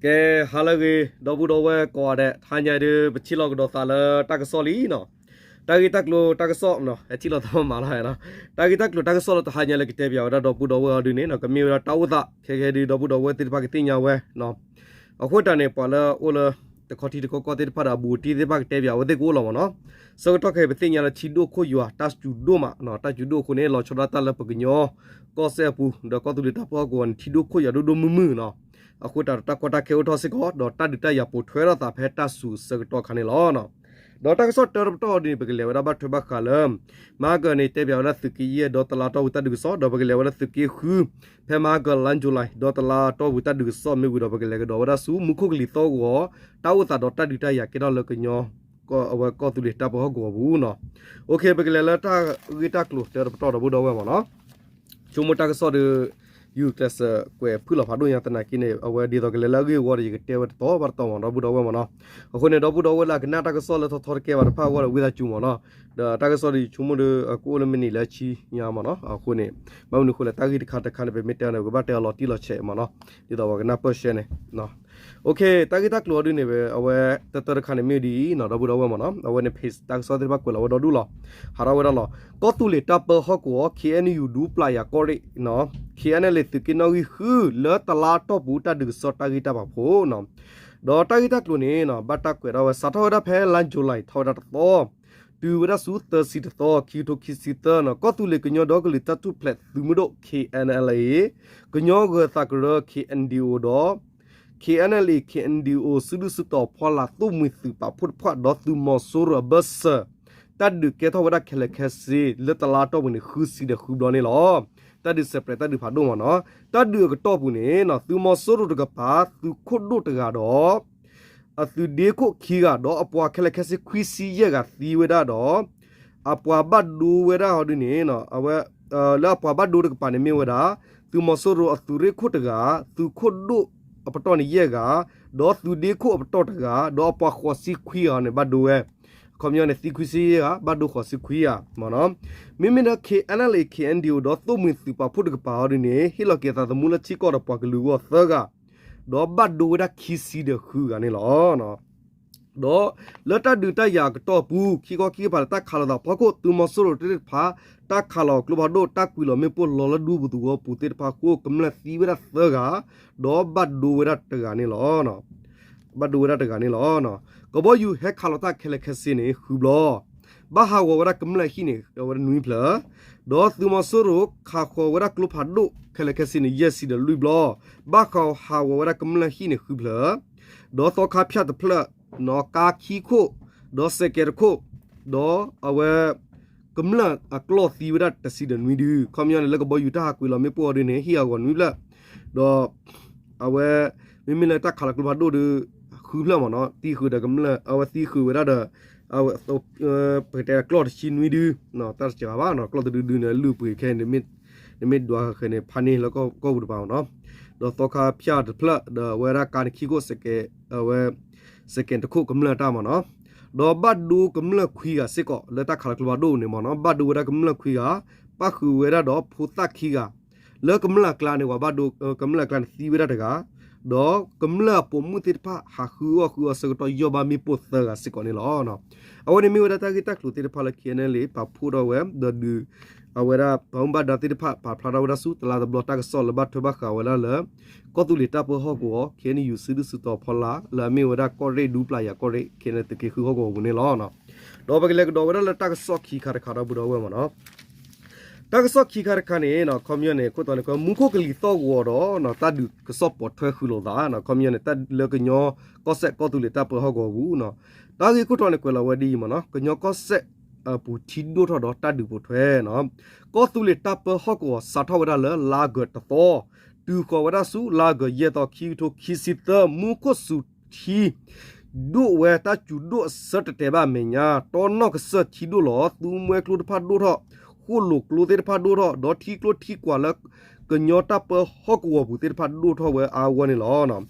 ကဲ ဟါလၢအဂ့ၤ ဒီပုၢ်ဒီဝဲၢ်ကိးဂၤဒဲး, တဟါညါဒုး ပထံၣ်လိာ်ကဒီးသးလၢတၢ်ကစီၣ်လံနီၤ. တၢ်ဂ့ၢ်တၢ်ကျိၤတၢ်ကစီၣ်နီၤ ဟဲထံၣ်လိာ်သးမးလီၤနီၤ. တၢ်ဂ့ၢ်တၢ်ကျိၤတၢ်ကစီၣ်လၢတဟါညါလၢကတဲပၠးဝဲဒၣ်ဒီပုၢ်ဒီဝဲၢ်အီၤဒုန့ၣ်နီၤ ကမ့ၢ်ဝဲဒၣ်တၢ်အိၣ်သးခဲကဲဒုး ဒီပုၢ်ဒီဝဲၢ်သ့ၣ်တဖၣ်ကသ့ၣ်ညါဝဲ အဃိတၢ်န့ၣ် ပှၤလၢအအိၣ်လၢ တခီထံတခီကီၢ်သ့ၣ်တဖၣ်ဒီး အဘူးအတံၢ်သ့ၣ်တဖၣ်ကတဲပၠးအဝဲသ့ၣ်ကအိၣ်လီၤမးနီၤ. ဆၢကတီၢ်ခဲအံၤ ပသ့ၣ်ညါလၢထံဒိၣ်ခိၣ်ယွၤ တၢ်စူၤဒိၣ်မးနီၤ, တၢ်စူၤဒိၣ်အဃိန့ၣ် လီၤဆီဒၣ်တၢ်လၢပကညီကီၢ်စဲၣ်အပူၤ ဒီးကီၢ်သူလ့ၤတၢ်ပၢဟီၣ်ကဝီၤန့ၣ် ထံဒိၣ်ခိၣ်ယွၤဒိၣ်ဒိၣ်မုၢ်မုၢ်နီၤ. အဃိတၢ်တၢ်ကီတၢ်ခဲအိၣ်ထီၣ်စ့ၢ်ကီး ဒီးတၢ်ဒုးတၢ်ယၤပိာ်ထွဲထီၣ်သးဖဲတၢ်စူၤဆၢကတီၢ်အခါန့ၣ်လီၤ. ဒီးတၢ်ကစီၣ်တၢတပတီၢ်အီၤဒုန့ၣ် ပကလဲၤဝဲဒၣ်ဘၣ်ထွဲဘၣ်ဃးလၢ မဟါကၢန့ၣ် တဲပၠးဝဲဒၣ်သုးက့ယဲၢ်ဒီတလါတီၢ်ပူၤတၢ်ဒုးကစီၣ် ဒီးပကလဲၤဝဲဒၣ်သုးက့ဃု ဖဲမဟါကၢ လါယူၤလံ ဒီတလါတီၢ်ပူၤတၢ်ဒုးကစီၣ်မ့ၢ်ဝံၤဒီး ပကလဲၤကဒီးဝဲဒၣ်ဆူ မူခိၣ်ကလံၤသီၣ်ဂီၤ တၢ်အိၣ်သးဒီးတၢ်ဒုးတၢ်ယၤကဲထီၣ်လၢကညီ အဝဲကီၢ်သူလ့ၤတၢ်ပၢဟီၣ်ကဝီၤပူၤနီၤ. ပကလဲၤလၢတၢ်ဂ့ၢ်တၢ်ကျိၤတၢတပတီၢ်ဒီပုၢ်ဒီဝဲၢ်မးနီၤ. ဆိကမိၣ်တၢ်ကစီၣ်ဒီး ယူၤကျဲးစၢးကွဲးဖုၣ်လီၤဖးဒိၣ်ညါသနာ်က့န့ၣ် အဝဲဒ်သိးကလဲၤလၢအဂ့ၢ်အဝီဒီး ယကတဲဝဲတတီၤဘၣ်တတီၤမး ဒီပုၢ်ဒီဝဲၢ်မးနီၤ. အဃိန့ၣ် ဒီပုၢ်ဒီဝဲၢ်လၢအကနၣ်တၢ်ကစီၣ်လၢထီထီတကဲဘၣ်တဖၣ်အဂီၢ်ဒီး ဝံသးစူၤမးနီၤ. ဒီးတၢ်ကစီၣ်ဒီးယဆိကမိၣ်ဒီး ကအိၣ်လၢမံးနံးလၢဆံညါမးနီၤ. အဃိန့ၣ် ဘၣ်မနုၤအဃိလဲၣ် တၢ်ဂ့ၢ်တခါတခါန့ၣ် ပမ့ၢ်တဲအီၤန့ၣ် ပကဘၣ်တဲအီၤလီၤတံၢ်လီၤဆဲးမးနီၤ. ဒ်သိးပှၤကနၢ်ပၢၢ်ဆှၢန့ၣ် တၢ်ဂ့ၢ်တၢ်ကျိၤအီၤဒုန့ၣ် အဝဲတၢတၢတခါန့ၣ်မ့ၢ်ဒ်အံၤနီၤ ဒီပုၢ်ဒီဝဲၢ်မးနီၤ. အဝဲန့ၣ် page တၢ်ကစီၣ်သ့ၣ်တဖၣ်ကွဲးလီၤဝဲဒီဒူၣ်လီၤ. ဟးထီၣ်ဝဲဒၣ်လီၤ. ကီၢ်သူလ့ၤတၢ်ပၢဟီၣ်ကဝီၤ ခ့ၣ်အဲၣ်ယူၣ် ဒူပျၢ်ယၤကီၢ်ရ့ၣ်နီၤ. ခ့ၣ်အဲၣ်လ့ၣ် သုးက့နီၣ်ဂံၢ်ဃု လၢတလါတီၢ်ပူၤတၢ်ဒုးကစီၣ်တၢ်ဂ့ၢ်တၢ်ဘၣ်ဖှိၣ်နီၤ. ဒီးတၢ်ဂ့ၢ်တၢ်ကျိၤန့ၣ်နီၤ ဘၣ်တၢ်ကွဲးထီၣ်ဝဲ စးထီၣ်ဝဲဒၣ်ဖဲလါယူၤလံထီၣ်ဝဲဒၣ်တသီ တုၤဝဲဒၣ်ဆူသၢဆံတသီ ခံကထိခံဆံသၢနီၤ ကီၢ်သူလ့ၤကညီဒီကလုာ်တၢ်ထူၣ်ဖျဲးသုးမုၢ်ဒိၣ် ခ့ၣ်အဲၣ်အလ်အ့ ကညီဂၢၤသးကရၢ ခ့ၣ်အဲၣ်ယူၣ် ဒီး ခ့ၣ်အဲၣ်အလ်အ့ ခ့ၣ်အဲၣ်ယူၣ် စုဒုၣ်စုတီၤဖီလာ် သိၣ်မှံၤသုးပာ်ဖှိၣ်တဖၣ် ဒီးသုးမီၤစိရိၤအဘၢၣ်စၢၤ တၢ်ဒုးကဲထီၣ်ဝဲဒၣ်ခဲလၢာ်ခဲဆ့ လၢတလါတီၢ်ပူၤန့ၣ် ဃုဆံဒီးဃုဘျီန့ၣ်လီၤ. တၢ်ဒုးစဲးပြဲးတၢ်ဒုးဖးဒိၣ်မးနီၤ. တၢ်ဒုးအကတီၢ်ပူၤန့ၣ် သုးမီၤစိရိၤတကပၤ သုးခိၣ်ဒိၣ်တဂၤဒီး အသုးဒ့ခိၣ်ခံဂၤ ဒီးအပှၤခဲလၢာ်ခဲဆ့ခွံဆံယဲၢ်ဂၤသံဝဲဒၣ်ဒီး အပှၤဘၣ်ဒိဝဲဒၣ်အီၤဒုန့ၣ် အဝဲ လၢအပှၤဘၣ်ဒိတကပၤန့ၣ်မ့ၢ်ဝဲဒၣ် သုးမီၤစိရိၤအသုးရ့ၣ်ခိၣ်တဂၤ, သုးခိၣ်ဒိၣ်အပတီၢ်န့ၣ်ယဲၢ်ဂၤ, ဒီးသုးဒ့ခိၣ်အပတီၢ်တဂၤ, ဒီးအပှၤဃိးဆံခွံဂၤန့ၣ် ဘၣ်ဒိဝဲ, အခီပညီန့ၣ် သံခွံဆံယဲၢ်ဂၤ ဘၣ်ဒိဃိးဆံခွံဂၤမ့ၢ်နီၤ. မ့မ့ၢ်လၢ ခ့ၣ်အဲၣ်အလ်အ့ ခ့ၣ်အဲၣ်ယူၣ် ဒီးသိၣ်မှံၤသုးပာ်ဖှိၣ်တကပၤအီၤဒုန့ၣ် ဟ့ၣ်လီၤက့ၤအသးသမူလၢထံကီၢ်ဒီးပှၤကလုာ်အဂီၢ်သၢဂၤ ဒီးဘၣ်ဒိဝဲဒၣ်ခံဆံဒီးဃုဂၤန့ၣ်လီၤ. ဒီးလၢတၢ်ဒုးတၢ်ယၤအကတီၢ်ပူၤ ခံခီခံကပၤလၢတၢ်ခးလိာ်သးဖီခိၣ် သုးမီၤစိရိၤသ့ၣ်တဖၣ် တၢ်ခးလီၤကျိဖးဒိၣ် တၢ်ကွံာ်လီၤမ့ၣ်ပိၢ်လီၤလၢဒူပူၤသဝီပူၤသ့ၣ်တဖၣ်အဃိ ကမျၢၢ်သံဝဲဒၣ်သၢဂၤ ဒီးဘၣ်ဒိဝဲဒၣ်တဂၤန့ၣ်လီၤ. ဘၣ်ဒိဝဲဒၣ်တဂၤန့ၣ်လီၤ. ကဘီယူၤဟဲခးလီၤတၢ်ခဲလၢာ်ခဲဆ့န့ၣ် ဃုဘျီ ဘၣ်ဟးဂီၤဝဲဒၣ်ကမျၢၢ်ဟံၣ်န့ၣ် ဝဲဒၣ်နွံဖျၢၣ်, ဒီးသုးမီၤစိရိၤခးဃီၤဝဲဒၣ်ကျိဖးဒိၣ်ခဲလၢာ်ခဲဆ့န့ၣ် ယဲၢ်ဆံဒီးလွံၢ်ဘျီ, ဘၣ်ဃးဟးဂီၤဝဲဒၣ်ကမျၢၢ်ဟံၣ်န့ၣ်ဃုဖျၢၣ်, ဒီးသီခါဖၠၣ်တဖျၢၣ်, ကါခံခိၣ်, ဒီးစဲးကဲးတခိၣ်, ဒီးအဝဲ ကမျၢၢ်အကျီၢ်သံဝဲဒၣ်တဆံဒီးနွံဒု, ခီပညီန့ၣ် လၢကဘီယူၤတၢ်ဟးကွံာ်လီၤမ့ၣ်ပိၢ်အီၤဒုန့ၣ် ဟံၣ်ဟးဂီၤနွံဖျၢၣ်, ဒီး အဝဲ မ့မ့ၢ်လၢတၢ်ခးလီၤကျိဖးဒိၣ်ဒီး ဃုဖျၢၣ်မ့ၢ်နီၤ, သံဃုာ်ဒီးကမျၢၢ် အဝဲသံဃုာ်ဝဲဒၣ်ဒီး ပကတဲကျီၢ်တဆံနွံဒု, တၢ်တစှၤဘၣ်နီၤ, ကျီၢ်တဒုဒုန့ၣ် လုၢ်ပှ့ၤခဲအံၤန့ၣ် နမ့ၢ်ဒွးဃဲၤဃဲၤန့ၣ် ဖးန့ၢ်လၢကီၢ်ပူၤတပၤမ့ၢ်နီၤ, ဒီးသီခါဖၠၣ်တဖျၢၣ် ဒီးအဝဲဒၣ်ကါန့ၣ်ခံခိၣ် စဲးကဲး အဝဲ စဲးကဲးတခိၣ်ကမျၢၢ်တၢ်မ့ၢ်နီၤ, ဒီးဘၣ်ဒိကမျၢၢ်ခွံဂၤစ့ၢ်ကီး လၢတၢ်ခးလီၤကျိဖးဒိၣ်န့ၣ်မ့ၢ်နီၤ, ဘၣ်ဒိဝဲဒၣ်ကမျၢၢ်ခွံဂၤ, ပၣ်ဃုာ်ဝဲဒၣ်ဒီးဖိသၣ်ခံဂၤ လၢကမျၢၢ်အကျါန့ၣ် ပှၤဘၣ်ဒိ ကမျၢၢ်အကျါန့ၣ်သံဝဲဒၣ်တဂၤ, ဒီးကမျၢၢ်အပိာ်မုၣ်သ့ၣ်တဖၣ် ဟးဃုအီၣ်ဃုအီဆၢကတီၢ် ယီၢ်ဘၣ်မ့ၣ်ပိၢ်သၢဂၤစ့ၢ်ကီးန့ၣ်လီၤ. အဝဲန့ၣ်မ့ၢ်ဝဲဒၣ်တၢ်ဂ့ၢ်တၢ်ကျိၤသ့ၣ်တဖၣ်လၢ ခ့ၣ်အဲၣ်အလ်အ့ ပာ်ဖှိၣ်ထီၣ်ဝဲ ဒီးဒုး အဝဲဒၣ်ပှၤမူဘၣ်ဒါသ့ၣ်တဖၣ် ပာ်ဖျါထီၣ်ဝဲဒၣ်ဆူတလါတဘျီတၢ်ကစီၣ်လၢဘၣ်ထွဲဘၣ်ဃးဝဲဒၣ်လၢ ကီၢ်သူလ့ၤတၢ်ပၢဟီၣ်ကဝီၤ ခ့ၣ်အဲၣ်ယူၣ် စုဒုၣ်စုတီၤဖီလာ် လၢအမ့ၢ်ဝဲဒၣ်ကီၢ်ရ့ၣ်ဒူပျၢ်ယၤကီၢ်ရ့ၣ် ခ့ၣ်အဲၣ်အလ်အ့ သုးက့ဃုဟီၣ်ကဝီၤပူၤန့ၣ်လီၤ. ဒီးပကလဲၤကဒီးဝဲဒၣ်လၢတၢ်ကစီၣ်ခံခါတခါဒီပုၢ်ဒီဝဲၢ်မ့ၢ်နီၤ, တၢ်ကစီၣ်ခံခါတခါန့ၣ် ခီပညီန့ၣ် ခိၣ်တီန့ၣ် မူခိၣ်ကလံၤသီၣ်ဂီၤဒီး တၢ်ဒုးကစီၣ်ပိာ်ထွဲဃုာ်လိာ်သး ခီပညီန့ၣ် တၢ်လၢကညီကီၢ်စဲၣ်ကီၢ်သူလ့ၤတၢ်ပၢဟီၣ်ကဝီၤပူၤ တၢ်ဂ့ၢ်ခိၣ်တီန့ၣ် ကွဲးလီၤဝဲဒ်အံၤမ့ၢ်နီၤ, ကညီကီၢ်စဲၣ်အပူၤထံဒိၣ်ထီၣ်ဒီးတၢ်ဒုးပိာ်ထွဲနီၤ, ကီၢ်သူလ့ၤတၢ်ပၢဟီၣ်ကဝီၤစးထီၣ်ဝဲဒၣ်လၢလါအီကူးတသီ, တုၤဃီၤဝဲဒၣ်ဆူလါအီကူးယဲၢ်သီ ခံကထိခံဆံသၢ မူခိၣ်စူၤထံ ဒိၣ်ဝဲတၢ်စူၤဒိၣ်အဆၢတတဲာ်ဘၣ်အမဲာ်ညါ တီနီၣ်ကစၢၢ်ထံဒိၣ်လီၤ, သူမှဲကျိတဖၣ်ဒိၣ်ထီၣ်, ဃိၣ်လိာ်ကျိသ့ၣ်တဖၣ်ဒိၣ်ထီၣ်, ဒီးထံကျိထံကွၢ်လၢ ကညီတၢ်ပၢဟီၣ်ကဝီၤပူၤသ့ၣ်တဖၣ်ဒိၣ်ထီၣ်ဝဲအါအါဂီၢ်ဂီၢ်န့ၣ်လီၤ.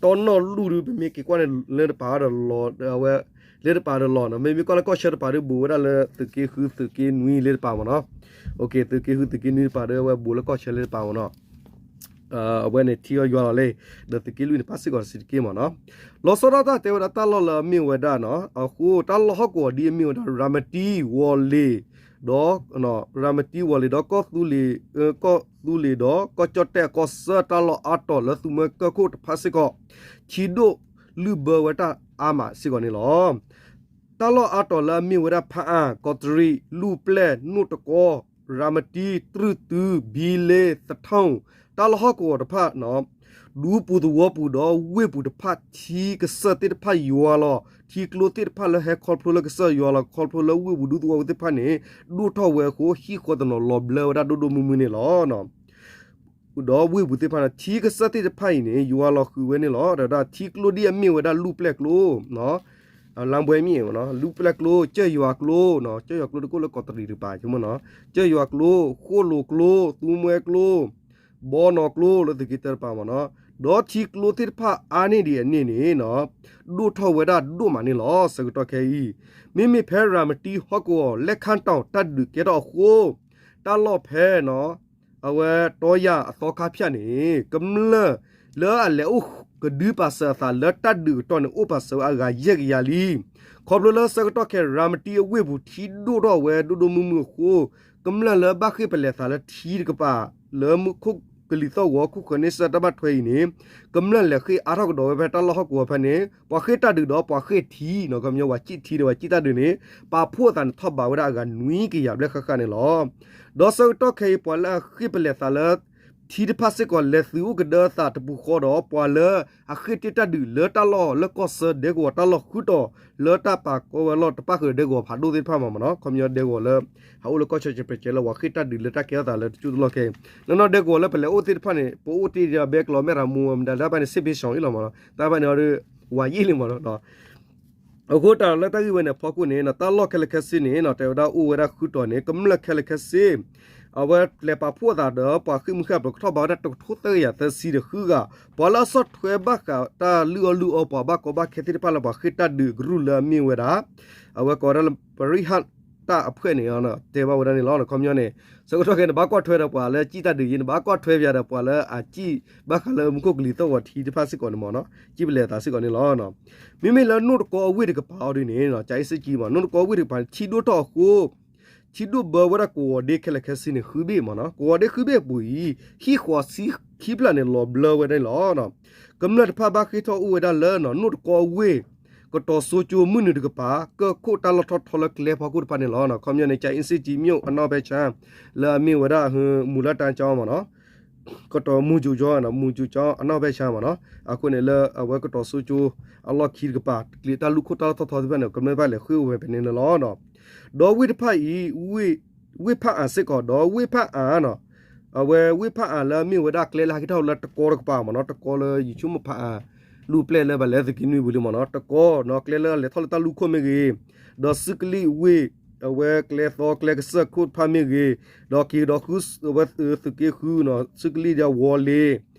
တီနီၣ်လူၢ်ဒုး ပမ့ၢ်က့ၤကွၢ်န့ၣ် လၢတပၤဒီးလီၤ, အဝဲ လၢတပၤဒီးလီၤနီၤ, မ့မ့ၢ်ကွၢ်လၢကီၢ်ဆၢတပၤဒီး ဘူးဝဲဒၣ်လၢသုးက့ဃု သုးက့နွံလၢတပၤမ့ၢ်နီၤ, သုးက့ဃု သုးက့နွံတပၤဒီး အဝဲဘူးလၢကီၢ်ဆၢလၢတပၤမ့ၢ်နီၤ. အဝဲန့ၣ်ထံအီၤယွၤလီၤလံ, ဒီးသုးက့လွံၢ်န့ၣ် ပၣ်စ့ၢ်ကီးတစဲးတက့ၢ်မ့ၢ်နီၤ. လီၤဆီဒၣ်တၢ်တဲဝဲဒၣ်တၢ်လီၢ်လၢအမ့ၢ်ဝဲဒၣ်နီၤ, အဃိတၢ်လီၢ်ဟီၣ်ကဝီၤဒ်အမ့ၢ်ဝဲဒၣ် ရၤမတံ ဝီၤလ့ၤ ဒီး ရၤမတံ ဝီၤလ့ၤဒီး ကီၢ်သူလ့ၤဒီး ကီၢ်ကၠီၣ်တဲၣ်အကီၢ်ဆၢ တၢ်လီၢ်အါတီၤလၢသုးမွဲကၢၢ်ခိၣ်တဖၣ်စ့ၢ်ကီး ထံဒိၣ်လုၢ်ဘၢဝဲဒၣ်အါမးစ့ၢ်ကီးန့ၣ်လီၤ. တၢ်လီၢ်အါတီၤလၢအမ့ၢ်ဝဲဒၣ် ဖၣ်အၣ်, ကီးတရံး, လူၢ်ပျဲၢ်, နိၣ်တကီ, ရၤမတံ, တြုၢ်တု, ဘံလ့, သထူၣ်, တၢ်လီၢ်ဟီၣ်ကဝီၤတဖၣ် ဒူပူၤသဝီပူၤဒီးဝ့ၢ်ပူၤတဖၣ် ထံကစၢၢ်သ့ၣ်တဖၣ်ယွၤလီၤ. ထံကျိသ့ၣ်တဖၣ်လၢဟဲခီဖျိလၢကစၢၢ်ယွၤလီၤ ခီဖျိလၢဝ့ၢ်ပူၤဒူသဝီပူၤသ့ၣ်တဖၣ်န့ၣ် ဒိၣ်ထီၣ်ဝဲအဃိ ဟံၣ်ဃီတနီၤလီၤဘျၢဝဲဒၣ်ဒိၣ်ဒိၣ်မုၢ်မုၢ်န့ၣ်လီၤ. ဒီးဝ့ၢ်ပူၤသ့ၣ်တဖၣ်န့ၣ် ထံကစၢၢ်သ့ၣ်တဖၣ်အံၤန့ၣ် ယွၤလီၤဃုာ်ဝဲန့ၣ်လီၤ. ဒီးထံကျိဒ်အမ့ၢ်ဝဲဒၣ်လူၢ်ပျဲၢ်ကျိ လါဘွဲမ့ၢ် လူၢ်ပျဲၢ်ကျိ, ကၠၢ်ယွၤကျိ, ကၠၢ်ယွၤကျိတကိၣ်လၢကီးတရံးတကပၤ, ကၠၢ်ယွၤကျိ, ဃိၣ်လိာ်ကျိ, သူမှဲကျိ, ဘီနီၤကျိလၢသုးက့တၢတကပၤမ့ၢ်နီၤ, ဒီးထံကျိသ့ၣ်တဖၣ်အါန့ၢ်ဒံးအန့ၣ်န့ၣ် ဒိၣ်ထီၣ်ဝဲဒၣ်ဒိၣ်မးန့ၣ်လီၤ. ဆၢကတီၢ်ခဲအံၤ မ့မ့ၢ်ဖဲရၤမတံဟီၣ်ကဝီၤ လဲၣ်ခၣ်တီၤ တၢ်ဒုးကဲထီၣ်အဃိ တၢ်လီၢ်ဖဲ အဝဲတီယၤအသီခါဖၠၣ်န့ၣ် ကမျၢၢ်လၢအလဲၤအိၣ်ကဒုပာ်စၢၤအသးလၢတၢ်ဒုးအကတီၢ်န့ၣ် အိၣ်ပာ်စၢၤဝဲအဂၤယဲၢ်ကယၤလံ. ခီဖျိလၢဆၢကတီၢ်ခဲအံၤ ရၤမတံအဝ့ၢ်ပူၤထံဒိၣ်ထီၣ်ဝဲဒိၣ်ဒိၣ်မုၢ်မုၢ်အဃိ ကမျၢၢ်လၢဘၣ်ဃ့ၢ်ပလဲၤသးလၢထံတကပၤ လၢမူခိၣ်ကလံၤသီၣ်ဂီၤ ခိၣ်ဃၢၤန့ဆၢၣ်တၢ်ဘၣ်ထွဲအံၤန့ၣ် ကမျၢၢ်လဲၤဃ့ၢ်အါထီၣ်ကဒီးဝဲဖဲတၢ်လီၢ်ဟီၣ်ကဝီၤဖဲန့ၣ် ပှၤဃ့ၢ်တၢ်ဒုးဒီးပှၤဃ့ၢ်ထံနီၤ, ခီပညီပှၤဃ့ၢ်ထံဒီးပှၤဃ့ၢ်တၢ်ဒုးန့ၣ် ပာ်ဖှိၣ်အသးန့ၣ်ထီၣ်ဘးဝဲဒၣ်အဂၤနွံကယၤဘျဲၣ်ဃၣ်ဃၣ်န့ၣ်လီၤ. ဒီးဆၢကတီၢ်ခဲအံၤ ပှၤလၢအဃ့ၢ်ပလဲၤသးလၢ ထံတဖၣ်စ့ၢ်ကီး လဲၤသုးအိၣ်ကဒၢအသးတပူၤဃီဒီး ပှၤလၢအဃ့ၢ်တ့ၢ်တၢ်ဒုးလၢတၢ်လီၢ်လၢကီၢ်ဆၢဒဲကဝီၤတၢ်လီၢ်ဃုာ်တီၤ လၢတၢ်ပာ်ကီဝဲလီၢ်တပၣ်ဃုာ်ဒဲကဝီၤဖးဒိၣ်သ့ၣ်တဖၣ်မ့ၢ်နီၤ, ခီပညီဒဲကဝီၤလၢ ဟးအိၣ်လၢကီၢ်ဆၢကၠၢပှဲၤကဲလၢပှၤဃ့ၢ်တၢ်ဒုးလၢတၢ်ကဲထီၣ်သးလၢတကၠိတလီၢ်ခဲအံၤ နီၢ်နီၢ်ဒဲကဝီၤလၢပလဲၤအိၣ်သ့ၣ်တဖၣ်န့ၣ် ပအိၣ်တ့ၢ်ဒီးဘဲကျီးမဲၣ်ရမူ မတၤဒၣ်ဘၣ်န့ၣ် စစ်ဘေးရှောင် အံၤလီၤမ့ၢ်နီၤ, တၢ်ဘၣ်န့ၣ်အီၤဒီး ဝးယံာ်လံမ့ၢ်နီၤ အဃိတၢ်လၢတၢ်ဂ့ၢ်ဝဲန့ၣ်အဖီခိၣ်န့ၣ် တၢ်လီၢ်ခဲလၢာ်ခဲဆ့န့ၣ် တဲဝဲဒၣ်အိၣ်ဝဲဒၣ်ဃုတီၤန့ၣ် ကမျၢၢ်ခဲလၢာ်ခဲဆ့ အဝဲလဲၤပာ်ဖှိၣ်အသးဒီး ပှၤဃ့ၢ်မှံဟ့ၣ်ပျီကထီၣ်ဘးဝဲဒၣ်တကထိသၢကယၤသၢဆံဒီးဃုဂၤ, ပှၤလၢအဆီၣ်ထွဲဘၣ်ဃးတၢ်လုၢ်အီၣ်လုၢ်အီပှၤဘၣ်ကီဘၣ်ခဲသ့ၣ်တဖၣ်လၢပှၤဃ့ၢ်တၢ်ဒုးအကရူၢ်လၢအမ့ၢ်ဝဲဒၣ် အဝဲကိးဝဲဒၣ်လၢ ပရံဟၣ်တၢ်အဖှဲၣ်န့ၣ် တဲဘၣ်ဝဲဒၣ်န့ၣ်လီၤ. ခီပညီန့ၣ် ဆၢကတီၢ်ခဲအံၤ နဘၣ်ကွၢ်ထွဲဒီးပှၤလၢကံၣ်တၢ်ဒုးယံၤ နဘၣ်ကွၢ်ထွဲပှၤဒီးပှၤလၢအကံၣ်ဘၣ်ဃးလၢမူခိၣ်ကလံၤသီၣ်ဂီၤထံတဖၣ်စ့ၢ်ကီးန့ၣ်မ့ၢ်နီၤ, ကံၣ်ပလဲၤသးစ့ၢ်ကီးန့ၣ်လီၤ. မ့မ့ၢ်လၢနိၣ်တကီအဝ့ၢ်တကပၤအီၤဒ်န့ၣ် ကၠၤအ့စ့ၣ်ကံမ့ၢ် နိၣ်တကီအဝ့ၢ်တကပၤန့ၣ် ထံဒိၣ်ထီၣ်အဃိ ထံဒိၣ်ဘၢဝဲဒၣ်ကဝီၤဒ့ခဲလၢာ်ခဲဆ့န့ၣ် ဃုဘ့ၣ်မ့ၢ်နီၤ, ကဝီၤဒ့ဃုဘ့ၣ်အပူၤအံၤ ဟံၣ်ဃီၤဆံခံဖျၢၣ်န့ၣ် လီၤဘျၢဝဲဒၣ်လီၤ. ကမျၢၢ်တဖၣ်ဘၣ်ဃ့ၢ်ထီၣ်အိၣ်ဝဲဒၣ်လၢ နိၣ်တကီအဝ့ၢ် ကတီၤစိကၠိမုၢ်နုာ်တကပၤ ကၢၢ်ခိၣ်တၢ်လီၢ်ထီၣ်ထီလၢကျဲဖီခိၣ်တဖၣ်န့ၣ်လီၤ. ခီပညီန့ၣ် ကၠၤအ့စ့ၣ်ကံ မြို့ အနောက်ဘက်ခြမ်း လၢအမ့ၢ်ဝဲဒၣ် မူၤလၢတၢ်ကၠီမ့ၢ်နီၤ ကတီၤမူၤကၠိကၠီ မူၤကၠိကၠီ အနောက်ဘက်ခြမ်းမ့ၢ်နီၤ, အဃိန့ၣ်လၢအဝဲကတီၤစိကၠိ အလီၢ်ခံတကပၤ ကျဲတၢ်လူၢ်ခိၣ်တၢ်လီၢ်ထီၣ်ထီသ့ၣ်တဖၣ်န့ၣ် ကမျၢၢ်တဖၣ်လဲၤဃ့ၢ်အိၣ်ဝဲဖဲန့ၣ်လီၤ. ဒီးဝ့ၢ်တဖၣ်အံၤ ဝ့ၢ်ဖၣ်အၣ်စ့ၢ်ကီး ဒီးဝ့ၢ်ဖၣ်အၣ်နီၤ, အဝဲဝ့ၢ်ဖၣ်အၣ်လၢအမ့ၢ်ဝဲဒၣ်ကျဲလၢဟဲက့ၤထီၣ်လၢတကီတကပၤမ့ၢ်နီၤ, တကီလၢယဆိကမိၣ်ဖၣ်အၣ် လူၢ်ပျဲၢ်လၢပှၤလဲၤသုးက့နွံပူၤလံမ့ၢ်နီၤ, တကီနီၤ ကျဲလၢအလဲၤထီၣ်လၢတၢ်လူၢ်ခိၣ်မ့ၢ်ဂ့ၤ, ဒီးစုကလံၣ်ဝ့ၢ် အဝဲကျဲသီကျဲကစၢၢ်ခိၣ်တဖၣ်မ့ၢ်ဂ့ၤ, ဒီးက့ၤဒီးဃု အဝဲသုးက့ဃုနီၤ စုကလံၣ်ဒီးဝီၤလ့ၤ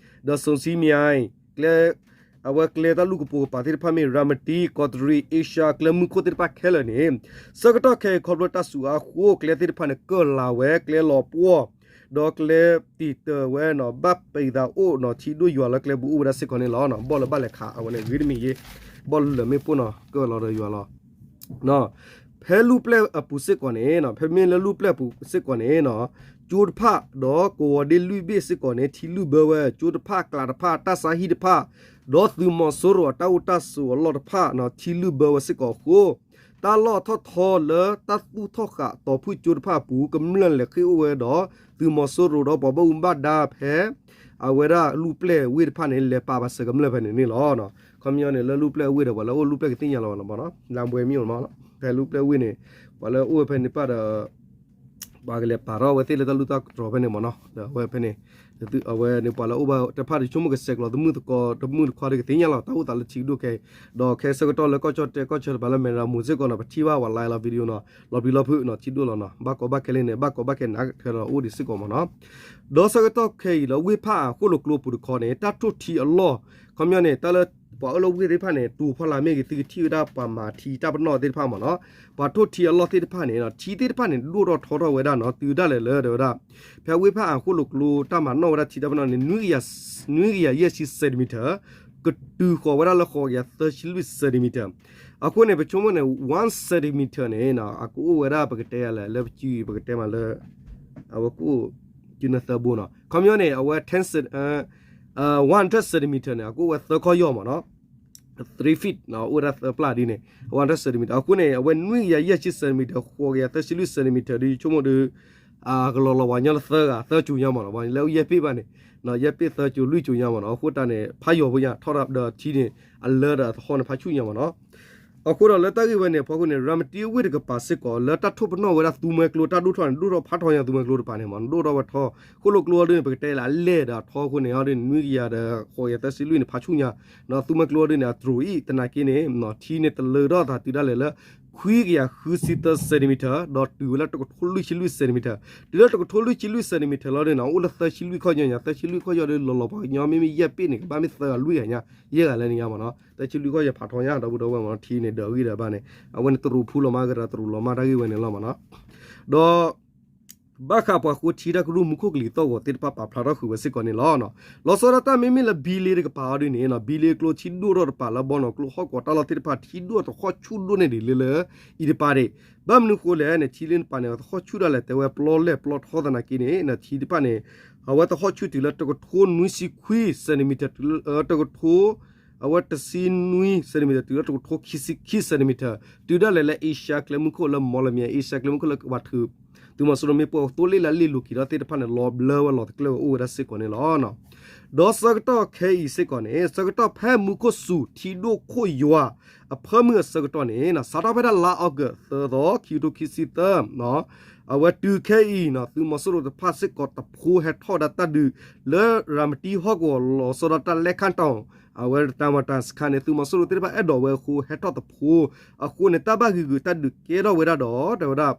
ဒီးစိၤစံမံၤ ကျဲ အဝဲကျဲတၢ်လူၢ်ကပိာ်ကပၤသ့ၣ်တဖၣ်မ့ၢ် ရၤမတံ ကီးတရံး အ့ရှါ ကျဲမုၢ်ခိၣ်သ့ၣ်တဖၣ်ခဲလၢာ်န့ၣ် ဆၢကတီၢ်ခဲအံၤခီဖျိတၢ်စူၤအါအဃိ ကျဲသ့ၣ်တဖၣ်န့ၣ် ကၢၢ်လၤဝဲ ကျဲလီၤပှီၢ် ဒီးကျဲတံာ်တာ်ဝဲနီၤ ဘၣ်ပံၤသးအိၣ်နီၤ ထံဒိၣ်ယွၤလၢကျဲပူၤအိၣ်ဝဲဒၣ်စ့ၢ်ကီးန့ၣ်လီၤ. ဘီၣ်လၢဘၣ်လဲၤခးအဝဲန့ၣ် ဂ့ၤတမံၤယ့ၢ် ဘီၣ်လၢလၢာ်မ့ၣ်ပိၢ်နီၤ ကၢၢ်လီၤဒီးယွၤလီၤ ဖဲလူၢ်ပျဲၢ်အပူၤစ့ၢ်ကီးန့ၣ် ဖဲမ့ၢ်လၢလူၢ်ပျဲၢ်အပူၤစ့ၢ်ကီးန့ၣ် ကၠိတဖၣ်ဒီးကဝီၤဒ့လွံၢ်ဘ့ၣ်စ့ၢ်ကီးန့ၣ် ထံလုၢ်ဘၢဝဲ ကၠိတဖၣ် ကျးတဖၣ် တၢ်ဆါဟံၣ်တဖၣ် ဒီးသုးမီၤစိရိၤအတၢ်အိၣ်တၢ်ဆိးအလီၢ်တဖၣ် ထံလုၢ်ဘၢဝဲစ့ၢ်ကီးအဃိ တၢ်လီၢ်ထီၣ်ထီလၢတၢ်သူၣ်ထီၣ်ဃာ်တီၤဖုၣ်ကၠိတဖၣ်အပူၤ ကမျၢၢ်လဲၤဃ့ၢ်အိၣ်ဝဲဒီး သုးမီၤစိရိၤဒီးပှၤဘၣ်မူဘၣ်ဒါဖဲ အဝဲဒၣ်လူၢ်ပျဲၢ်ဝ့ၢ်တဖၣ်န့ၣ် လဲၤပာ်ပာ်စၢၤကမျၢၢ်ဖဲန့ၣ်န့ၣ်လီၤ. ခီပညီန့ၣ် လၢလူၢ်ပျဲၢ်ဝ့ၢ်ဒီးပှၤလၢအိၣ်လူၢ်ပျဲၢ်ကသ့ၣ်ညါလီၤမ့ၢ်နီၤ လၢဘွဲမ့ၢ်မ့ၢ်နီၤ ဖဲလူၢ်ပျဲၢ်ဝ့ၢ်န့ၣ် ပှၤလၢအိၣ်ဝဲဖဲန့ၣ်တဖၣ်ဒီး ပှၤကလဲၤပာ်ထီၣ်ဝဲသ့ၣ်လၢတၢ်လူၢ်တၢ်တြီၤဖဲန့ၣ်မ့ၢ်နီၤ ဒီးအဝဲဖဲန့ၣ် အဝဲန့ၣ်ပှၤလၢအိၣ်ဘၣ်တဖၣ်ဒီးဆိကမိၣ်ကဆဲးကျိးသမုၣ်သကိးတမုၣ်တခွါဒီးကသ့ၣ်ညါလီၤ တၢ်အိၣ်သးလၢထံဒိၣ်ခဲအံၤ ဒီးခဲဆၢကတီၢ်လၢကီၢ်ကၠီၣ်တဲၣ်ကီၢ်ဆၢတပၤလၢမဲၢ်ရမူၤစ့ၢ်ကီးနီၤ ပထံၣ်ဘၣ်ပှၤ live လီၤ video နီၤ လီၤပျံၤလီၤဖုးနီၤ ထံဒိၣ်လီၤနီၤ ဘၣ်ကီဘၣ်ခဲလၢန့ၣ် ဘၣ်ကီဘၣ်ခဲနးခဲလီၤအိၣ်ဒံးစ့ၢ်ကီးမ့ၢ်နီၤ ဒီးဆၢကတီၢ်ခဲအံၤလၢဝ့ၢ်ဖၣ်အၣ်ဃိၣ်လိာ်ကျိပူၤတခီန့ၣ် တၢ်ထိၣ်ထံအလီၢ် ခီပညီန့ၣ် တၢ်လၢ ပှၤအၢၣ်လီၤဝ့ၢ်သ့ၣ်တဖၣ်န့ၣ် တူၢ်ဖီလာ်မ့ၢ်ဂ့ၤ သုကထံၣ်ဝဲဒၣ်ပှၤမၤထံတၢ်ပနီၣ်သ့ၣ်တဖၣ်မ့ၢ်နီၤ, ပှၤထိၣ်ထံအလီၢ်သ့ၣ်တဖၣ်န့ၣ် ထံသ့ၣ်တဖၣ်န့ၣ် ဒိၣ်ထီၣ်ထီထီၣ်ဝဲဒၣ်နီၤ တုၤဒၣ်လဲာ်လၢတဲဝဲဒၣ် ဖဲဝ့ၢ်ဖးအၣ်ဃိၣ်လိာ်ကျိတၢ်မၤနီၣ်ဝဲဒၣ်ထံတၢ်ပနီၣ်န့ၣ် နွံကယၤယဲၢ်ဆံ centimeter ကတုၤဃီၤဝဲဒၣ်လၢဃိးကယၤသၢဆံလွံၢ် centimeter အဃိန့ၣ် ပဆိကမိၣ်န့ၣ် one centimeter န့ၣ် အကအိၣ်ဝဲဒၣ်ပကတဲလဲၣ် လၢပစုပကတဲမးလၢ အဝဲကအိၣ် စုနသၢဘိနီၤ ခီပညီန့ၣ် အဝဲ ten cent- one hundred centimeter န့ၣ် အကအိၣ်ဝဲသၢခီၣ်ယီၢ်မ့ၢ်နီၤ three feet အိၣ်ဝဲဒၣ်သၢပျၢ်ဒ်န့ၣ် one hundred centimeter အဃိန့ၣ် အဝဲနွံကယၤယဲၢ်ဆံ centimeter ဃိးကယၤသၢဆံလွံၢ် centimeter ဒ်ဆိကမိၣ်ဒီး ကလီၤလီၤဝဲညီလၢသၢဂၤ သၢကၠိညါမ့ၢ်နီၤ ပှၤလၢယဲၢ်ပ့ၣ်ဘၣ်န့ၣ် ယဲၢ်ပ့ၣ်သၢကၠိလွံၢ်ကၠိညါမ့ၢ်နီၤ အဃိတၢ်န့ၣ် ဖးယီၤဖိညါ ထီၣ်ဒီးထံန့ၣ် အလၢဒီးအသဟီၣ်န့ၣ် ဖးဆူၣ်ညါမ့ၢ်နီၤ အဃိဒီးလၢတၢ်ဂ့ၢ်ဝဲန့ၣ် အဖီခိၣ်န့ၣ် ရၤမတံဝ့ၢ်တကပၤစ့ၢ်ကီး လၢတၢ်ထိၣ်ပနီၣ်ဝဲဒၣ်သူမွဲကျိတၢ်ဒိၣ်ထီၣ်န့ၣ် ဒိၣ်ထီၣ်ဖးထီညါ သူမွဲကျိတပၤန့ၣ်မ့ၢ် ဒိၣ်ထီၣ်ဝဲထီ ဃိၣ်လိာ်ကျိအီၤဒ်န့ၣ် ပကတဲလၢအလဲၢ်ဒီးအထီအဃိန့ၣ် အီၤဒ်န့ၣ် နွံကယၤဒီး ဃိးကယၤသၢဆံလွံၢ်န့ၣ် ဖးဆူၣ်ညါ သူမွဲကျိအီၤဒ်န့ၣ် အတြိၤအံၤ သနာ်က့န့ၣ် ထံန့ၣ်တလၢထီၣ်သးတုၤဒၣ်လဲာ်လၢ ခွံကယၤဃုဆံသၢ centimeter ဒီးတုၤဝဲလၢတကထိလွံၢ်ဆံလွံၢ် centimeter တုၤလၢတကထိလွံၢ်ဆံလွံၢ် centimeter လီၤဒ်န့ၣ် အိၣ်လၢသၢဆံလွံၢ်ခီၣ်ယီၢ်ညါ သၢဆံလွံၢ်ခီၣ်ယီၢ်ဒီး လီၤလီၤပှၤကညီမ့မ့ၢ်ယဲၢ်ပ့ၣ်န့ၣ် ကဘၣ်မ့ၢ်သၢဂၤလွံၢ်ဂၤညါ ယဲၢ်ဂၤလၢန့ၣ်ညါမ့ၢ်နီၤ သၢဆံလွံၢ်ခီၣ်ယီၢ်ဖးထီညါ ဒီပုၢ်ဒီဝဲၢ်မ့ၢ်နီၤ ထံန့ၣ်ဒၢးဂံၢ်ဒၢးဘါန့ၣ် အဝဲန့ၣ်တရူးဖူလီၤမးကရၤတရူးလီၤမးတၢ်ဂ့ၢ်ဝဲန့ၣ်လီၤမ့ၢ်နီၤ ဒီး ဘၣ်ဃးပှၤဃိထံတၢ်ကရူၢ်မူခိၣ်ကလံၤသီၣ်ဂီၤသ့ၣ်တဖၣ်ပာ်ဖျါထီၣ်ဃုာ်ဝဲစ့ၢ်ကီးန့ၣ်လီၤ. လီၤဆီဒၣ်တၢ်မ့မ့ၢ်လၢဘံလ့တကပၤအီၤဒ်န့ၣ် ဘံလ့ကျိထံဒိၣ်ထီၣ်တပၤလၢဘီနီၢ်ကျိဟီၣ်ကဝီၤတၢ်လီၢ်သ့ၣ်တဖၣ် ထံဒိၣ်သဟီၣ်ဆူၣ်ဒိၣ်န့ၢ်ဒံးလၢလၢအံၤတပၤဒံး ဘၣ်မနုၤဃိလဲၣ်န့ၣ် ထံလ့တပၤန့ၣ် သဟီၣ်ဆူၣ်ဒၣ်လဲာ်တဲဝဲပျီလဲၢ်ပျီထီသနာ်က့န့ၣ် ထံတဖၣ်န့ၣ် အဝဲသဟီၣ်ဆူၣ်တုၤလၢတကထိနွံဆံခွံ centimeter တုၤလၢ တကထိ အဝဲတဆံနွံ centimeter တုၤလၢတကထိခံဆံခံ centimeter တုၤဒၣ်လဲာ်လၢ Asia ကျဲမုၢ်ခိၣ်လၢမီလမၠဲ Asia ကျဲမုၢ်ခိၣ်လၢကဘၣ်ထုး သုးမီၤစိရိၤမ့ၣ်ပိၢ်သိလ့ၣ်လၢလ့ၣ်လိၤက့ၤဒီးသ့ၣ်တဖၣ်န့ၣ် လီၤဘျၢဝဲလီၤတကျၢၢ်ဝဲအိၣ်ဝဲဒၣ်စ့ၢ်ကီးန့ၣ်လီၤ. ဒီးဆၢကတီၢ်ခဲအံၤစ့ၢ်ကီးန့ၣ် ဆၢကတီၢ်ဖဲမူခိၣ်စူၤထံဒိၣ်ခိၣ်ယွၤ အဖၢမုၢ်အဆၢကတီၢ်န့ၣ် စးထီၣ်ဖဲဒၣ်လါအီကူးသၢသီ ခံကထိခံဆံသၢ အဝဲတုၤခဲအံၤ သုးမီၤစိရိၤတဖၣ်စ့ၢ်ကီးတဖိဟဲထီၣ်ဝဲဒၣ်တၢ်ဒုး လၢရၤမတံဟီၣ်ကဝီၤလီၤဆီဒၣ်တၢ်လဲခၣ်တီၤ အဝဲတၢ်မၤတၢ်စခါန့ၣ် သုးမီၤစိရိၤသ့ၣ်တဖၣ်အဲၣ်ဒိးဝဲအဃိဟဲထီၣ်တဖိ အဃိန့ၣ် တၢ်ဘၣ်ဂံာ်ဂုာ်တၢ်ဒုးကဲထီၣ်ဝဲဒၣ်ဒီး တဲဝဲဒၣ်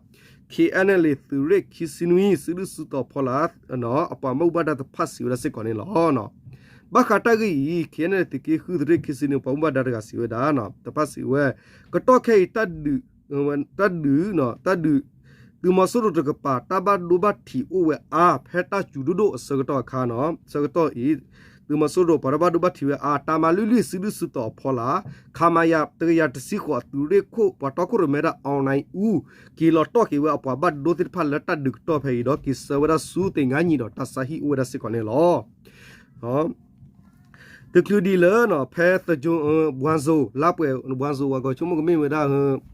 KNLA သုးရ့ၣ်ခံဆံနွံ စုဒုၣ်စုတီၤဖီလာ် အပှၤဘၣ်မူဘၣ်ဒါတဖၣ်စံးဝဲဒၣ်စ့ၢ်ကီးန့ၣ်လီၤ. ဘၣ်ဃးတၢ်ဂ့ၢ်အံၤ KNLA သုးက့ဃုသုးရ့ၣ်ခံဆံနွံ ပှၤဘၣ်မူဘၣ်ဒါတဂၤစံးဝဲဒၣ် တဖၣ်စံးဝဲ ကတီၢ်ခဲအံၤ တၢ်ဒုး တၢ်ဒုး တၢ်ဒုး သုးမီၤစိရိၤတကပၤ တၢ်ဘၣ်ဒိဘၣ်ထံးအိၣ်ဝဲအါ ဖဲတၢ်စူၤဒိၣ်ဒိၣ်အဆၢကတီၢ်အခါန့ၣ် ဆၢကတီၢ်အံၤ သုးမီၤစိရိၤပှၤတၢ်ဘၣ်ဒိဘၣ်ထံးဝဲအါ တၢ်မၤလွံၢ်လွံၢ်စုဒုၣ်စုတီၤဖီလာ် ခမရ တကယၤတဆံဃိး အသုးရ့ၣ်ခိၣ် ပှၤတီခိၣ်ရိၣ်မဲဒၣ် အောင်နိုင်ဦး က့ၤလီၤတီၢ်က့ၤဝဲအပှၤဘၣ်ဒိသ့ၣ်တဖၣ်လၢတၢ်ဒုးကတီၢ်ဖဲအံၤဒီး က့ၤဆှၢဝဲဒၣ်ဆူသ့ၣ်ငါနံၤဒီးတၢ်ဆါဟံၣ်အိၣ်ဝဲဒၣ်စ့ၢ်ကီးန့ၣ်လီၤ. တချုးဒံးလၢ ဖဲသကၠိ ဘှါစိၤ လါပှဲၤ ဘှါစိၤ ဝဲကီးဆိကမိၣ်ကမ့ၢ်ဝဲဒၣ်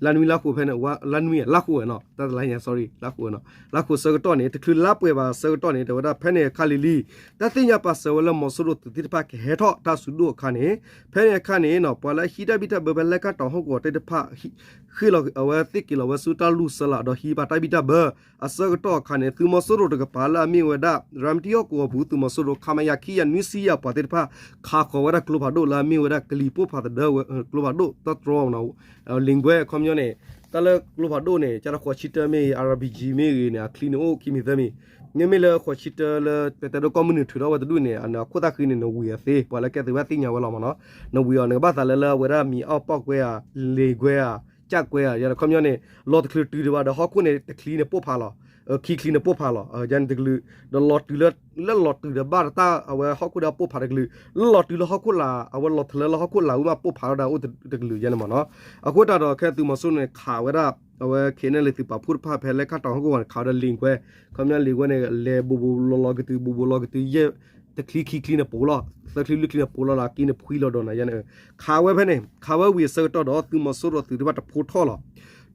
လါနွံလါဃိးဖဲန့ၣ် လါနွံလါဃိးဝဲနီၤ တၢ်တလါညါ sorry လါဃိးဝဲနီၤ လါဃိးဆၢကတီၢ်န့ၣ် တချုးလါပှဲၤဘၣ်ဆၢကတီၢ်န့ၣ် တဲဝဲဒၣ်ဖဲန့ၣ်အခါလံၤလံၤ တၢ်သ့ၣ်ညါပာ်စၢၤဝဲလၢမီၤစိရိၤသုးသ့ၣ်တဖၣ်ကဟဲထီၣ်တၢ်စုဒိၣ်အခါန့ၣ် ဖဲန့ၣ်အခါန့ၣ် ပှၤလၢဟံးတၢ်ဘံၣ်တၢ်ဘၢဖဲလဲၣ်ခၣ်တီၤဟီၣ်ကဝီၤသ့ၣ်တဖၣ် ဃ့ၢ်လီၤအဝဲသ့ၣ်က့ၤလီၤဝဲဆူတၢ်လူၢ်စၢလးဒီးဟံးဘၣ်တၢ်ဘံၣ်တၢ်ဘၢ အဆၢကတီၢ်အခါန့ၣ် သုးမီၤစိရိၤတကပၤလၢအမ့ၢ်ဝဲဒၣ် ရၤမတံဟီၣ်ကဝီၤပူၤ သုးမီၤစိရိၤ ခမရ ခံကယၤနွံဆံယဲၢ် ပှၤသ့ၣ်တဖၣ် ခးဃီၤဝဲဒၣ်ကျိဖးဒိၣ်လၢအမ့ၢ်ဝဲဒၣ်ကလံၤပိၢ်ဖးသဒၢဝဲ ကျိဖးဒိၣ်တၢ်တြီ လ့ၣ်ကွဲ အခီပညီန့ၣ် တၢ်လၢကျိဖးဒိၣ်န့ၣ် ကၢ်တၢ်ဃိးဆံတၢမ့ၢ်ဂ့ၤ RPG မ့ၢ်ဂ့ၤန့ၣ် အချံန့ၣ်အိၣ်ခံမံၤသၢမံၤ မ့မ့ၢ်လၢဃိးဆံတၢလၢ ပတဲဒိၣ်ကီၢ်မုၢ်နုာ်ထုးထီၣ်ဝဲတဒူၣ်န့ၣ် အခိၣ်သၣ်ဃံန့ၣ် နဝံၤအီၤသ့ ပှၤလၢကဲသုးဝဲသ့ၣ်ညါဝဲလီၤမ့ၢ်နီၤ နဝံၤအီၤ နကဘၣ်သးလၢလၢအဝဲဒၣ်မံၤအီၣ်ပီၣ်ကွဲဧါ လ့ၣ်ကွဲဧါ ကၢ်ကွဲဧါ ယခီပညီန့ၣ် လီၤတချုးတုၤဒံးဘၣ်ဒီးဟီၣ်ခိၣ်န့ၣ် တချံန့ၣ်ပိၢ်ဖးလီၤ ခံချံန့ၣ်ပိၢ်ဖးလီၤ ယန့ၣ်တကလုာ် ဒီးလီၤတုၤလၢ လၢလီၤတုၤဒီးဘၣ်တၢ်အဝဲဟီၣ်ခိၣ်ဒီးပိၢ်ဖးတကလုာ် လၢလီၤတုၤလၢဟီၣ်ခိၣ်လာ် အဝဲလီၤထီၣ်လၢလၢဟီၣ်ခိၣ်လာ်ဝံၤမးပိၢ်ဖးလီၤဒီးအိၣ်တကလုာ်ယဲန့ၣ်မ့ၢ်နီၤ အဃိသတးဒီးခဲသုးမီၤစိရိၤန့ၣ် ခးဝဲဒၣ် အဝဲ KNLA သုးပာ်ဖှိၣ်တဖၣ်ဖဲလဲၣ်ခၣ်တီၤဟီၣ်ကဝီၤန့ၣ် ခးဝဲဒၣ်လ့ၣ်ကွဲ ခီပညီလ့ၣ်ကွဲန့ၣ် လဲၤဘိးဘိးလီၤလီၤကတုၤ ဘိးဘိးလီၤကတုၤ ယဲၢ် တချံခံချံန့ၣ်ပိၢ်လီၤ သၢချံလွံၢ်ချံန့ၣ်ပိၢ်လီၤလၢအက့န့ၣ်ဖှံလီၤဒီးနၤယဲန့ၣ် ခးဝဲဖဲန့ၣ် ခးဝဲဝံၤအဆၢကတီၢ်ဒီး သုးမီၤစိရိၤသုးသ့ၣ်တဖၣ်တဖိထီၣ်လီၤ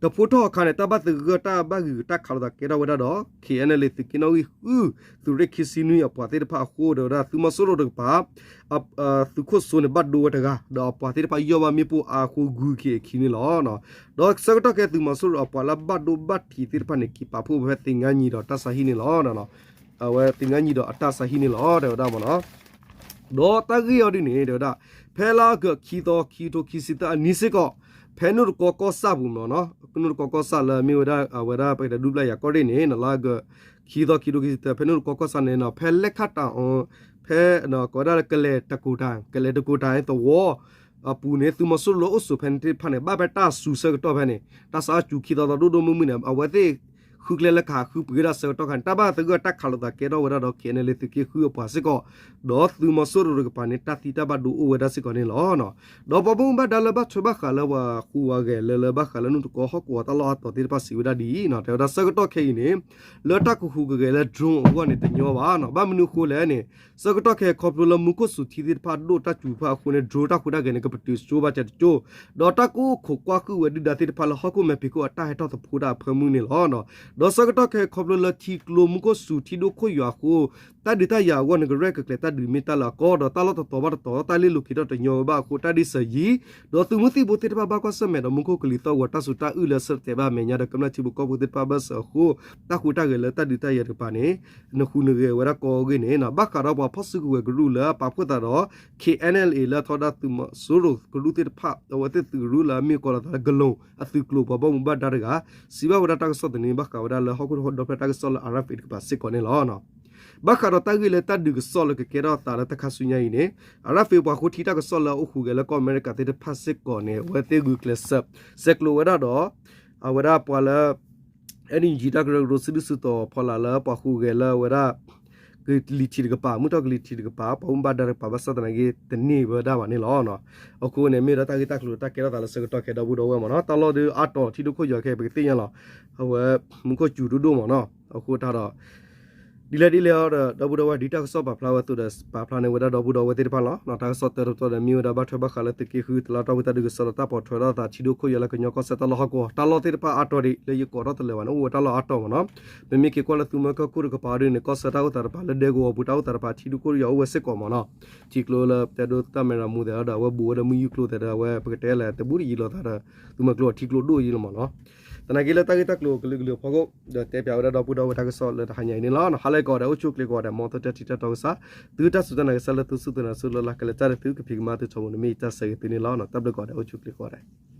တဖိထီၣ်အခါန့ၣ် တၢ်ဘၣ်သဂၢၢ်တၢ်ဘၣ်ဂံာ်ဂူာ်တၢ်ခးလိာ်သးကဲထီၣ်ဝဲဒၣ်ဒီး KNLA သုးက့နီၣ်ဂံၢ်ဃု သုးရ့ၣ်ခံဆံနွံအပှၤသ့ၣ်တဖၣ်အဃိဒီးဝဲဒၣ် သုးမီၤစိရိၤတကပၤ သုးခိၣ်စိန့ၣ် ဘၣ်ဒိဝဲတဂၤ ဒီးအပှၤသ့ၣ်တဖၣ်ယီၢ်ဘၣ်မ့ၣ်ပိၢ်အါအဃိဂုၤက့ၤအခံန့ၣ်လီၤ. ဒီးဆၢကတီၢ်ခဲသုးမီၤစိရိၤအပှၤလၢဘၣ်ဒိဘၣ်ထံးသ့ၣ်တဖၣ်န့ၣ် က့ၤပာ်ဖှိၣ်ဖဲသ့ၣ်ငါနံၤဒီးတၢ်ဆါဟံၣ်န့ၣ်လီၤ. အဝဲသ့ၣ်ငါနံၤဒီးအတၢ်ဆါဟံၣ်န့ၣ်လီၤ တဲဝဲဒၣ်မ့ၢ်နီၤ ဒီးတၢ်ဂ့ၢ်အီၤဒ်န့ၣ် တဲဝဲဒၣ် ဖဲလါအီကူးခံသီ ခံကထိခံဆံသၢအနံၤစ့ၢ်ကီး ဖဲနိၣ်တကီကီၢ်ဆၣ်ပူၤမ့ၢ်နီၤ နိၣ်တကီကီၢ်ဆၣ်လၢအမ့ၢ်ဝဲဒၣ် အဝဲဒၣ်ပကတဲဒူပျၢ်ယၤကီၢ်ရ့ၣ်န့ၣ် လါအီကူး ခံသီ ခံကထိခံဆံသၢ ဖဲနိၣ်တကီကီၢ်ဆၣ်န့ၣ်နီၤ ဖဲလဲၣ်ခၣ်တီၤ ဖဲ ကိးဝဲဒၣ်လၢ ကလဲၤတကိးတၢ် ကလဲၤတကိးတၢ်သဝီအပူၤန့ၣ် သုးမီၤစိရိၤလၢအိၣ်ဆိးဖဲန့ၣ်သ့ၣ်တဖၣ်န့ၣ် ဘၣ်ဖဲတၢ်စူၤဆၢကတီၢ်ဖဲန့ၣ် တၢ်စးအီၣ်စူၤခံသီသီဒိၣ်ဒိၣ်မုၢ်မုၢ်န့ၣ် အဝဲသ့ၣ်ဃုကျဲလၢကဟးဃုပှ့ၤဝဲဒၣ်ဆၢကတီၢ်ခါန့ၣ် တၢ်ဘၣ်သဂၢၢ်တၢ်ခးလိာ်သးကဲထီၣ်ဝဲဒၣ်ဒီး KNLA သုးက့ဃုအပှၤစ့ၢ်ကီး ဒီးသုးမီၤစိရိၤတကပၤန့ၣ် တၢ်သံတၢ်ဘၣ်ဒိအိၣ်ဝဲဒၣ်စ့ၢ်ကီးန့ၣ်လီၤ. ဒီးပှၤဘၣ်မူဘၣ်ဒါလၢဘၣ်ထွဲဘၣ်ဃးလၢပှၤဃုဂၤဂဲၤလၢ လၢဘၣ်ဃးလၢနူၢ်တကီဟီၣ်ကဝီၤတၢ်လီၢ်အါတီၤသ့ၣ်တဖၣ်စံးဝဲဒၣ်ဒ်အံၤ, တဲဝဲဒၣ်ဆၢကတီၢ်ခဲအံၤန့ၣ် လၢတၢ်ကဟူးကဂဲၤလၢ drone အဂီၢ်န့ၣ် တညီဘၣ်န့ၣ်. ဘၣ်မနုၤအဃိလဲၣ်န့ၣ် ဆၢကတီၢ်ခဲအံၤခီဖျိလၢမူခိၣ်စူၤထံသ့ၣ်တဖၣ်ဒိၣ်တၢ်စူၤတဖၣ်အဃိန့ၣ် drone တၢ်ဟူးတၢ်ဂဲၤန့ၣ် ကပတုာ်စိဘၣ်စဲးတကၠိၢ်, ဒီးတၢ်ကအိၣ်ခိးကွၢ်ဟုၣ်ဝဲဒုၣ်ဒါသ့ၣ်တဖၣ်လၢဟီၣ်ခိၣ်မဲာ်ဖံးခိၣ်အတၢ်ဟဲထီၣ်သဖှိတၢ်အဖၢမုၢ်န့ၣ်လီၤ. ဒီးဆၢကတီၢ်ခဲအံၤခီဖျိလၢထံကျိမူခိၣ်စူၤထံဒိၣ်ခိၣ်ယွၤအဃိ တၢ်ဒုးတၢ်ယၤအဂီၢ်န့ၣ် ကရဲၣ်ကကျဲၤတၢ်ဒုးမ့ၢ်တၢ်လၢအကီ ဒီးတၢ်လီၢ်တတီၤဘၣ်တတီၤ တၢ်လ့ၣ်လိၤက့ၤထီၣ်တညီဝဲဘၣ်အဃိ တၢ်ဒ်စၢၤယံၤ ဒီးသုးမုၢ်သံၣ်ဘိသ့ၣ်တဖၣ်ဘၣ်ကွၢ်ဆၢၣ်မဲာ်ဒီးမူခိၣ်ကလံၤသီၣ်ဂီၤတၢ်စူၤတၢ်အုၣ်လၢဆၢတဲာ်ဘၣ်အမဲာ်ညါဒီးကမျၢၢ်ထံဖိကီၢ်ဖိသ့ၣ်တဖၣ်ဘၢၣ်စၢၤအဃိ တၢ်ဟူးတၢ်ဂဲၤလၢတၢ်ဒုးတၢ်ယၤတကပၤန့ၣ် နဟူးနဂဲၤဝဲဒၣ်ကိးဂ့ၢ်န့ၣ် ဘၣ်ဃးဒီးပှၤဖီၣ်စုကဝဲၤကရူၢ်လၢအပာ်ဖှိၣ်သးဒီး KNLA လၢအထီဒါသုးမီၤစိရိၤကရူၢ်သ့ၣ်တဖၣ် အဝဲသ့ၣ်သုးကရူၢ်လၢအမ့ၢ်ကိးလီၤသးလၢ ကလိၤ အသုးကျိၤပှၤဘၣ်မူဘၣ်ဒါတဂၤ စံးဘၣ်ဝဲဒၣ်တၢ်ကစီၣ်သန့ဘၣ်ဃးဝဲဒၣ်လၢဟီၣ်ခိၣ်ဒီဖျၢၣ်တၢ်ကစီၣ်လၢ RFA တကပၤစ့ၢ်ကီးန့ၣ်လီၤ. ဘၣ်ဃးဒီးတၢ်ဂ့ၢ်လၢတၢ်ဒုးကစီၣ်လၢကကဲထီၣ်သးလၢတၢ်ခါဆူညါအံၤန့ၣ် RFA ပှၤဃိထံတၢ်ကစီၣ်လၢအိၣ်ဃုာ်ဂဲၤလၢကီၢ်အမဲရကၤသ့ၣ်တဖၣ်စ့ၢ်ကီးန့ၣ် အဝဲသ့ၣ်ဂုာ်ကျဲးစၢး ဆဲးကျိးဝဲဒၣ်ဒီး အဝဲဒၣ်ပှၤလၢ NUG တၢ်ကရၢကရိစုဒုၣ်စုတီၤဖီလာ်လၢပှၤဃိာ်ဂဲၤလၢအဝဲဒၣ် ကလံၤထံးတကပၤ မုၢ်ထီၣ်ကလံၤထံးတကပၤ ပှၤဘၣ်မူဘၣ်ဒါတကပၤဘၣ်ဆၣ်သနာ်က့ တန့ၢ်ဝဲဒၣ်ဘၣ်န့ၣ်လီၤ. အဃိန့ၣ် မ့ၢ်ဒီးတၢ်ဂ့ၢ်တၢ်ကျိၤတၢ်ကဲထီၣ်သးလၢဆၢကတီၢ်ခဲဒီပုၢ်ဒီဝဲၢ်မ့ၢ်နီၤ တၢ်လီၢ်ဒုးအါတီၤထံဒိၣ်ခိၣ်ယွၤခဲအံၤ ပကသ့ၣ်ညါလီၤ. အဝဲ မူခိၣ်စူၤဒိၣ်ဒိၣ်မ့ၢ်နီၤ အဃိတၢ်ဒီး ဒ်လဲၣ်ဒ်လဲၣ်အီၤဒီး ဒီပုၢ်ဒီဝဲၢ် ဒ်တၢ်ကစီၣ်ပာ်ဖျါဝဲအသိးဒီး ပာ်ဖျါန့ၢ်ဝဲဒၣ်ဒီပုၢ်ဒီဝဲၢ်သ့ၣ်တဖၣ်လီၤ. တၢ်ကစီၣ်တၢတပတီၢ်ဒီး မ့ၢ်ဝဲဒၣ်ဘၣ်ထွဲဘၣ်ဃးလၢသုးက့ဃု တလါတၢ်ဝံတၢ်ဒုးကစီၣ်ဒီး တၢ်ပိာ်ထွဲထီၣ်သးထံဒိၣ်ခိၣ်ယွၤလၢကညီကီၢ်စဲၣ်တၢ်လီၢ်ဟီၣ်ကဝီၤ တၢ်လီၢ်သ့ၣ်တဖၣ်အါတီၤဒံး လၢယကိးထီၣ်တလၢာ်ဘၣ်န့ၣ် အိၣ်ဝဲတၢ်လီၢ်အါတီၤမ့ၢ်နီၤ. ပမ့ၢ်က့ၤကွၢ်လၢသုးမီၤကၢၢ်ခိၣ်တကပၤဒ်န့ၣ် ကီၢ်ဆၢတၢ်အိၣ်သးတကပၤ လၢဒဲကဝီၤပူၤတၢ်အိၣ်သးတကပၤ ထံဒိၣ်ခိၣ်ယွၤအိၣ်ဝဲစ့ၢ်ကီးမ့ၢ်နီၤ. ထံကျိလၢတဲဒိတၢ်မဲရမူသဲးဒီး အဝဲဘူးဝဲဒီးမုၢ်ယူၢ်ကျိသဲးဒီး အဝဲပကတဲလဲၣ် တဘူးတယံၤလိာ်သးဒီး သုးမီၤကျိထံကျိဒိၣ်ယံၤလီၤမ့ၢ်နီၤ. သနာ်က့လၢတၢ်ဂ့ၢ်တၢ်ကျိၤကလုာ်ကလုာ်အဖီခိၣ် ဒီးတဲပၠးဝဲဒၣ်ဒီပုၢ်ဒီဝဲၢ်တၢ်ကစီၣ်လၢတဟါညါအံၤန့ၣ်လီၤ. ဟါလၢကီးဒီး အိၣ်ဆူၣ်အိၣ်ချ့ကီးဒီး မ်သုတၢ်ထံၣ်တၢ်တီကစၢ် သုတၢ်စူၢ်တၢ်နာ်ကစၢ်လၢသုစူၢ်သုနာ်ဆူလၢ်လၢ် ကလဲၤတၢ်ဒီးသုကဖံးကမၤသုထီဘိန့ၣ် မ့ၢ်ယတၢ်ဆၢဂ့ၤသုန့ၣ်လီၤ. တၢ်ဘျုးကီးဒီး အိၣ်ဆူၣ်အိၣ်ချ့ကီးဒီး